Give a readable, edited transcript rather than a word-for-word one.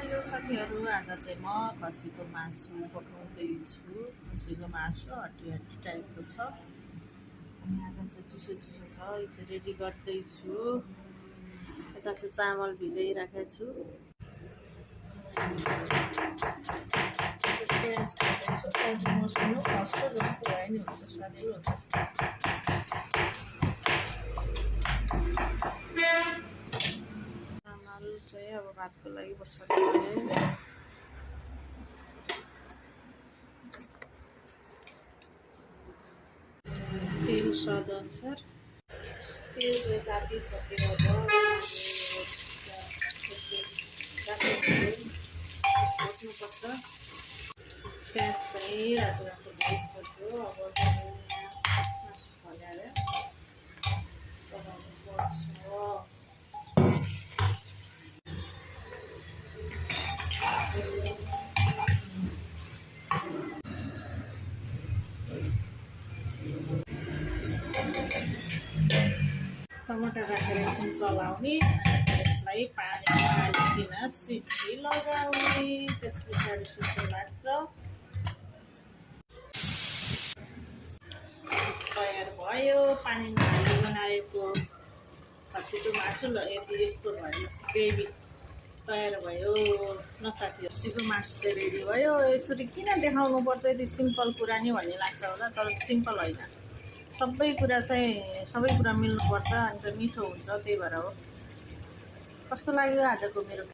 Hello साथीहरू, आज चाहिँ म खसीको मासु पकाउँदैछु। खसीको मासु हड्डी हड्डी टाइपको छ अनि आज चाहिँ चिसो चिसो छ। यो चाहिँ रेडी गर्दैछु। यता चाहिँ चामल भिजाइराखेको छु। प्याज खाँदैछु। प्याज मसिनो खस्रो जस्तो भए नि हुन्छ, स्वादिलो हुन्छ। चामल चाहिँ अब भातको लागि बसाल्नु। तेल स्वाद अनुसार तेल चाहिँ तातिसकेर भोट्नुपर्छ। प्याज चाहिँ रातो रातो भइसक्यो। अब मासु फल्याएर बनाउनु पर्छ। टमाटर राखेर एकछिन चलाउने, त्यसलाई पानी हालिकन सिटी लगाउने। त्यस पछाडि सिटी लाग्छ, तयार भयो। पानी नहाली बनाएको खसीको मासु यस्तो भयो, ग्रेभी तयार भयो। न साथीहरू, खसीको मासु चाहिँ रेडी भयो। यसरी किन देखाउनु पर्छ, यदि सिम्पल कुरा नि भन्ने लाग्छ होला, तर सिम्पल होइन। सबै कुरा मिल्नुपर्छ अनि चाहिँ मिठो हुन्छ, त्यही भएर हो। कस्तो लाग्यो आजको मेरो